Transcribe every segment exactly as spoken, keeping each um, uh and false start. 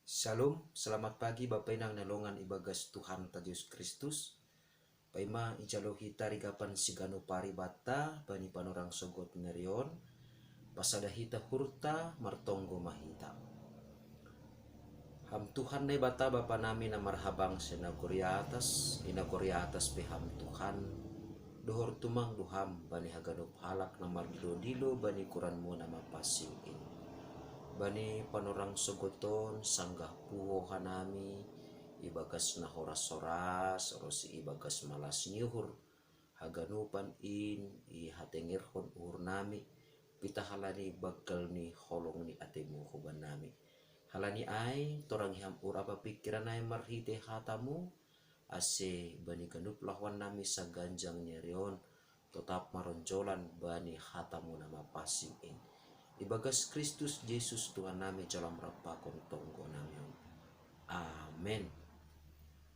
Shalom, selamat pagi Bapa Inang na longan ibagas Tuhan ta Jesus Kristus. Paima ijalo hita rigapan siganu paribata bani panorang sogot nerion, pasada hita hurta martonggo mahita. Ham Tuhan Naibata Bapa nami na marhabang sinagoriatas, inagoriatas pe ham Tuhan, dohor tumang do ham bani haganup halak na mardilo-dilo bani kuranmu na mapasing in. Bani panorang sogoton sanggah puho hanami, ibagas na horas-horas, ronsi ibagas malas ni uhur, haganupan in ihatengerhon uhur nami, pita halani banggal ni holong ni atemu huban nami. Halani ai, torangi ham uhur apa pingkiran nami marhite hatamu, ase bani ganup lahoan nami saganjang ni ari on, totap maronjolan bani hatamu na mapasing in. Ibagas Kristus Jesus Tuhan nami jalo am rap pakon tonggo nami on. Amen.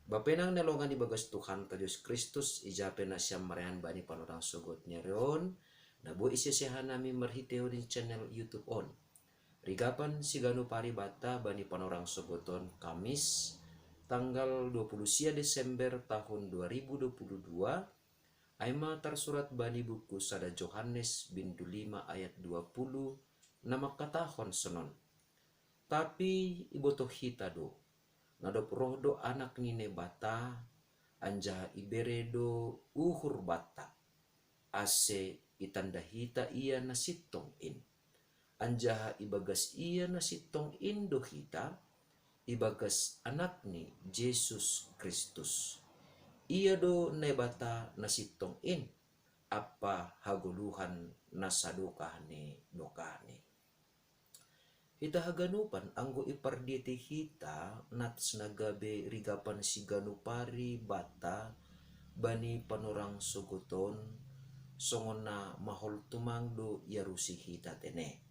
Bapa Inang na longan ibagas Tuhan ta Jesus Kristus, ija pe nasiam marayan bani panorang sogot ni ari on, na boi isesehan nami marhitehon ni channel YouTube on. Rigapan siganu paribata bani panorang sogoton Kamis, tanggal dua puluh sia Desember tahun dua ribu dua puluh dua, ai ma tarsurat bani buku sada Johannes bindu lima ayat dua puluh, na mangkatahon sonon. Tapi ibotoh hita do, na dob roh do Anak ni Naibata, anjaha ibere do uhur banta, ase itanda hita ia na sintong in. Anjaha ibagas ia na sintong in do hita, ibagas Anakni Jesus Kristus. Ia do Naibata na sintong in, ampa hagoluhan na sadokah ni dokahni. Hita haganupan anggo ipardiatei hita nats na gabe rigapan siganu paribata bani panorang sogoton, songon na mahol tumang do iarusi hita tene.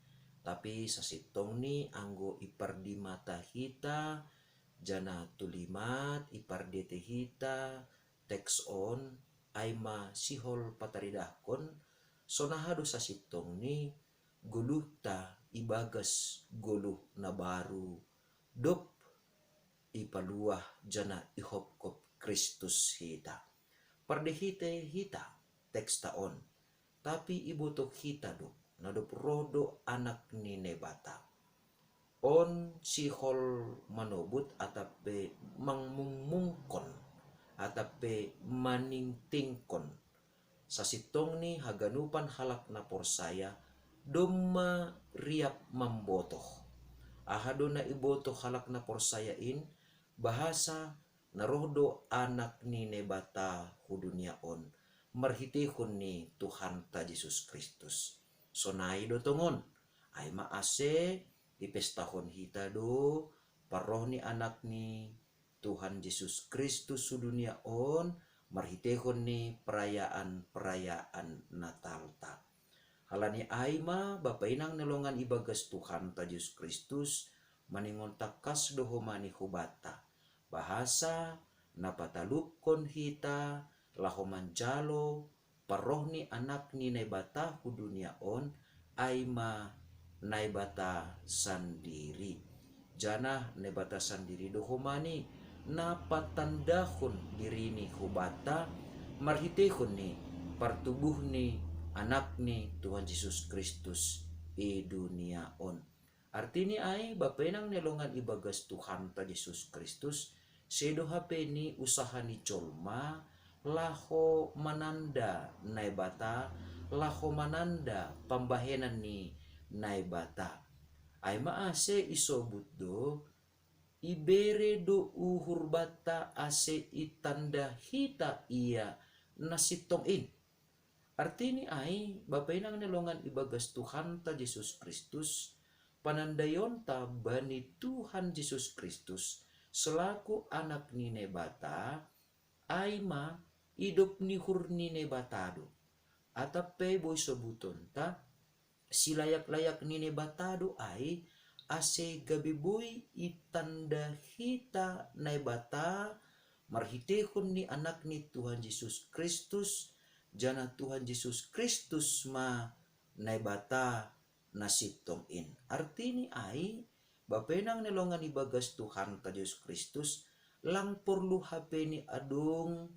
Tapi sasintongni anggo ipardimata hita, janah tulimat ipardiatei hita teks on, ai ma sihol pataridahkon, sonaha do sasintongni goluhta ibagas goluh na baru, dob ipaluah janah ihopkop Kristus hita. Pardihite hita teksta on, tapi ibotoh hita do, na dob roh do Anak ni Naibata. On sihol manobut atap pe mangmungmungkon, atap pe maningtingkon. Sasintongni haganupan halak na porsaya domma riap mambotoh. Aha do na ibotoh halak na porsaya in? Bahasa na roh do Anak ni Naibata hu dunia on, marhiteihon ni Tuhanta Jesus Kristus. Sonai do tongon, ai ma ase ipestahon hita do parroh ni Anak ni Tuhan Jesus Kristus hu dunia on, marhiteihon ni perayaan-perayaan Natalta. Halani ai ma, Bapa Inang na longan ibagas Tuhanta Jesus Kristus, maningon tangkas do homa ni hubanta, bahasa na patalupkon hita laho manjalo parroh ni Anak ni Naibata hu dunia on, ai ma Naibata sandiri. Janah Naibata sandiri do homa ni na patandahon dirini hubanta, marhiteihon ni partubuh ni Anak ni Tuhan Jesus Kristus i dunia on. Artini ai, Bapa Inang na longan ibagas Tuhanta Jesus Kristus, sedo hape ni usaha ni jolma laho mananda Naibata, laho mananda pambahenan ni Naibata. Ai ma ase isobut do, ibere do uhur banta ase itanda hita ia na sintong in. Artini ai, Bapa Inang na longan ibagas Tuhanta Jesus Kristus, panandaionta bani Tuhan Jesus Kristus selaku Anak ni Naibata, ai ma idop ni uhur ni Naibata do. Atap pe boi sobutonta, silayak-layak ni Naibata do ai, ase gabe boi itanda hita Naibata marhiteihon ni Anak ni Tuhan Jesus Kristus, janah Tuhan Jesus Kristus ma Naibata na sintong in. Artini ai, Bapenang nelongan ibagas Tuhanta Jesus Kristus, lang porlu hapeni adong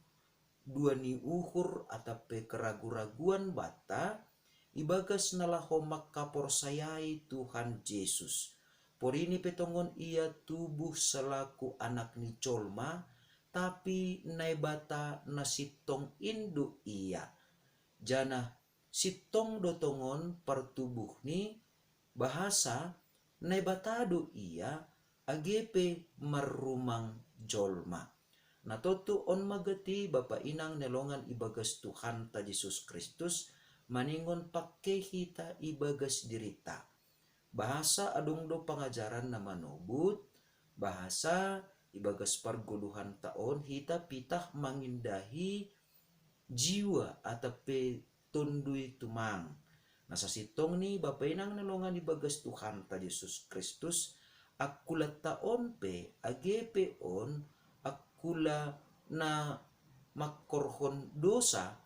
dua ni uhur atape keragu-raguan banta, ibagas nalaho makaporsayai Tuhan Jesus. Porini petongon ia tubuh selaku anak ni jolma, tapi Naibata na sintong indo ia. Janah sintong do tongon partubuhni, bahasa Naibata do ia, age pe marrumang jolma. Na tontu on ma gati bapa inang nelongan ibagas Tuhanta Jesus Kristus, maningon pangke hita ibagas dirinta. Bahasa adong do pangajaran na manobut, bahasa ibagas pargoluhanta on hita pitah mangindahi jiwa atape tondui tumang. Na sasintongni bapa inang nelongan ibagas Tuhanta Jesus Kristus, angkulanta on pe, age pe on angkula na mangkorhon dosa,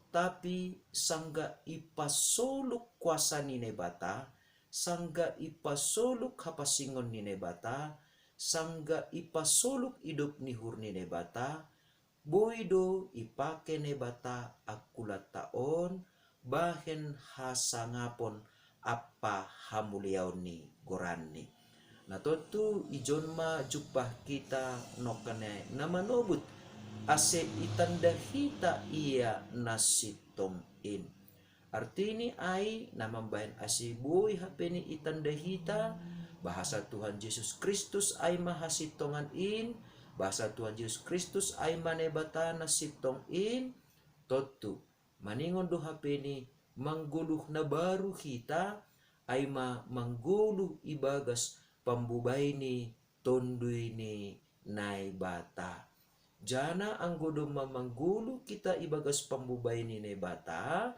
tapi sanggah ipasoluk kuasa ni Naibata, sanggah ipasoluk hapasingon ni Naibata, sanggah ipasoluk idop ni uhur ni Naibata, boi do ipake Naibata angkulanta on bahen hasangapon ampa hamuliaon ni goranni. Na tontu ijon ma jumpah hita nongkan ai na manobut, ase itanda hita ia na sintong in. Artini ai na mambahen ase boi hapeni itanda hita, bahasa Tuhan Jesus Kristus ai ma hasintongan in, bahasa Tuhan Jesus Kristus ai ma Naibata na sintong in, tontu maningon do hapeni manggoluh na baru hita, ai ma manggoluh ibagas pambubai ni tondui ni Naibata. Janah anggo domma manggoluh hita ibagas pambubai ni Naibata,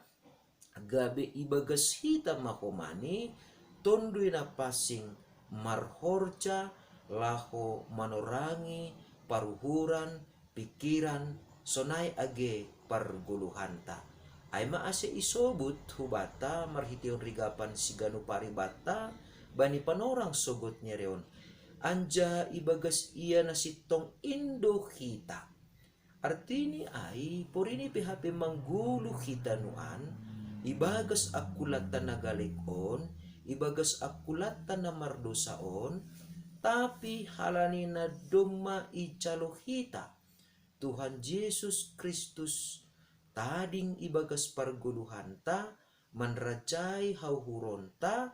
gabe ibagas hita ma homani tondui na pansing marhorja laho manorangi paruhuran, pingkiran, sonai age pargoluhanta. Ai ma ase isobut hubanta marhitehon rigapan siganup ari banta bani panorang sogot ni ari on, anjaha ibagas ia na sintong in do hita. Artini ai, porini pe hape manggoluh hita nuan, ibagas angkulanta na galek on, ibagas angkulanta na mardosa on, tapi halani na domma ijalo hita Tuhan Jesus Kristus tading ibagas pargoluhanta, manrajai hauhuronta,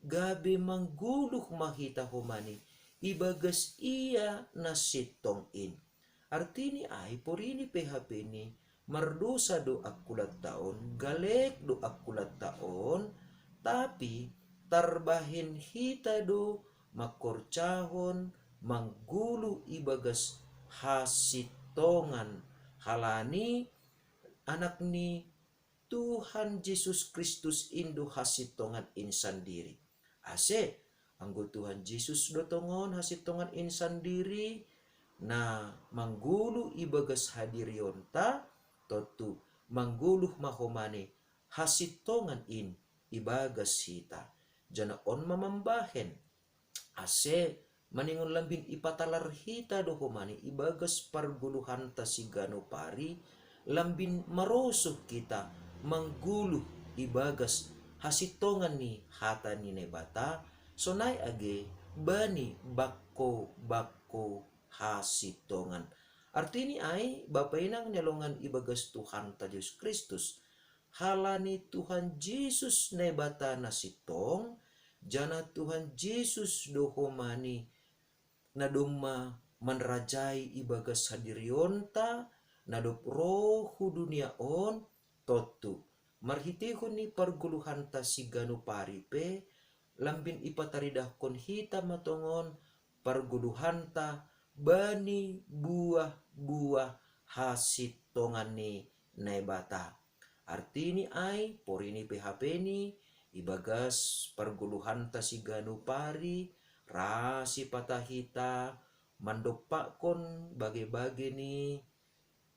gabe manggoluh ma hita homani ibagas ia na sintong in. Artini ai, porini pe hapeni mardosa do angkulanta on, galek do angkulanta on, tapi tarbahen hita do mangkorjahon manggoluh ibagas hasintongan, halani Anak ni Tuhan Jesus Kristus in do hasintongan in sandiri. Ase, anggo Tuhan Jesus do tongon hasintongan in sandiri, na manggoluh ibagas hadirionta, tontu manggoluh ma homani hasintongan in ibagas hita. Janah on ma mambahen ase maningon lambin ipatalar hita do homani ibagas pargoluhanta siganup ari, lambin marosuh hita manggoluh ibagas hasintongan ni hata ni Naibata, sonai age bani bangko-bangko hasintongan. Artini ai, bapa inang ni alongan ibagas Tuhanta Jesus Kristus, halani Tuhan Jesus Naibata na sintong, janah Tuhan Jesus do homani na domma manrajai ibagas hadirionta, na dob roh hu dunia on, tontu marhiteihon ni pargoluhanta siganup ari pe, lambin ipataridahkon hita ma tongon pargoluhanta bani buah-buah hasintongan ni Naibata. Artini ai, porini pe hapeni, ibagas pargoluhanta siganup ari, ra sipata hita mandompakkon bage-bage ni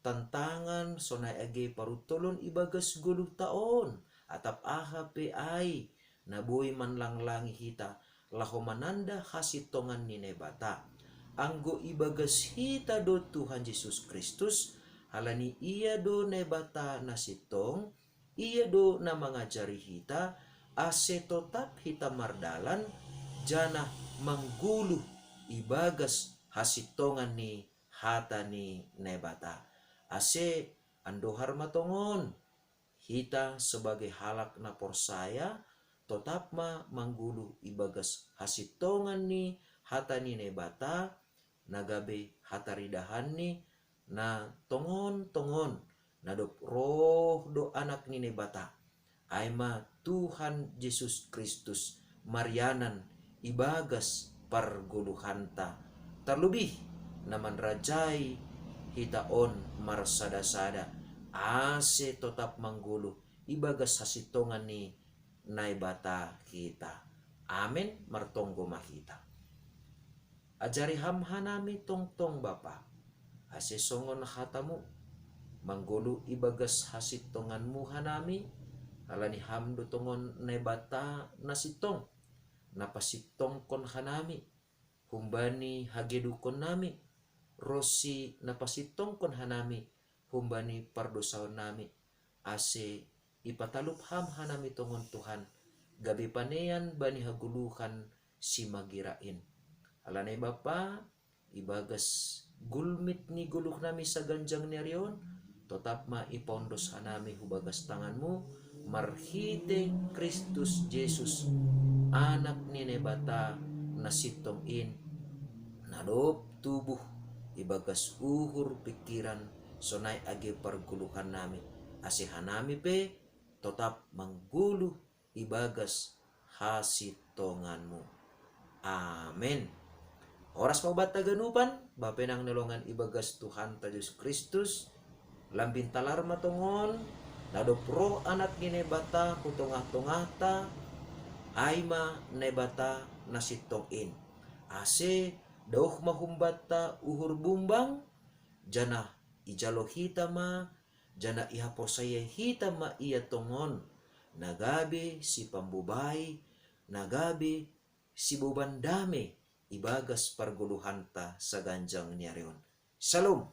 tantangan sonai age paruntolon ibagas goluhta on, atap aha pe ai na boi manlanglangi hita, laho mananda hasintongan ni Naibata. Anggo ibagas hita do Tuhan Jesus Kristus, halani Ia do Naibata na sintong, Ia do na mangajari hita, ase totap hita mardalan, janah manggoluh ibagas hasintongan ni hata ni Naibata. Ase andohar ma tongon, hita sebagai halak na porsaya, totap ma manggoluh ibagas hasintongan ni hata ni Naibata, na gabe hataridahanni, na tongon-tongon, na dob roh do Anak ni Naibata, ai ma Tuhan Jesus Kristus marianan ibagas pargoluhanta, tarlobih na manrajai hita on marsada-sada, ase totap manggoluh ibagas hasintongan ni Naibata hita. Amen. Martonggo ma hita. Ajari Ham hanami tongtong, Bapa, ase songon hataMu, manggoluh ibagas hasintonganMu hanami, halani Ham do tongon Naibata na sintong, na pasintongkon hanami humbani hagedukonnami, ronsi na pasintongkon hanami humbani pardosaonnami, ase ipatalup Ham hanami tongon, Tuhan, gabe panean bani hagoluhan simagira in. Alani, Bapa, ibagas gulmit ni goluhnami saganjang ni ari on, totap ma ipaondos hanami hu bagas tanganMu, marhitei Kristus Jesus, Anak ni Naibata na sintong in, na dob tubuh ibagas uhur pingkiran, sonai age pargoluhannami, ase hanami pe totap manggoluh ibagas hasintonganMu. Amen. Horas ma banta ganupan, bapenang ni longan ibagas Tuhanta Jesus Kristus, lambin talar ma tongon, na dob roh Anak ni Naibata hu tongah-tongahta, ai ma Naibata na sintong in. Ase daoh ma humbanta uhur bumbang, janah ijalo hita ma, janah ihaporsayai hita ma Ia tongon, na gabe sipambobai, na gabe siboban dame ibagas pargoluhanta saganjang ni ari on. Shalom.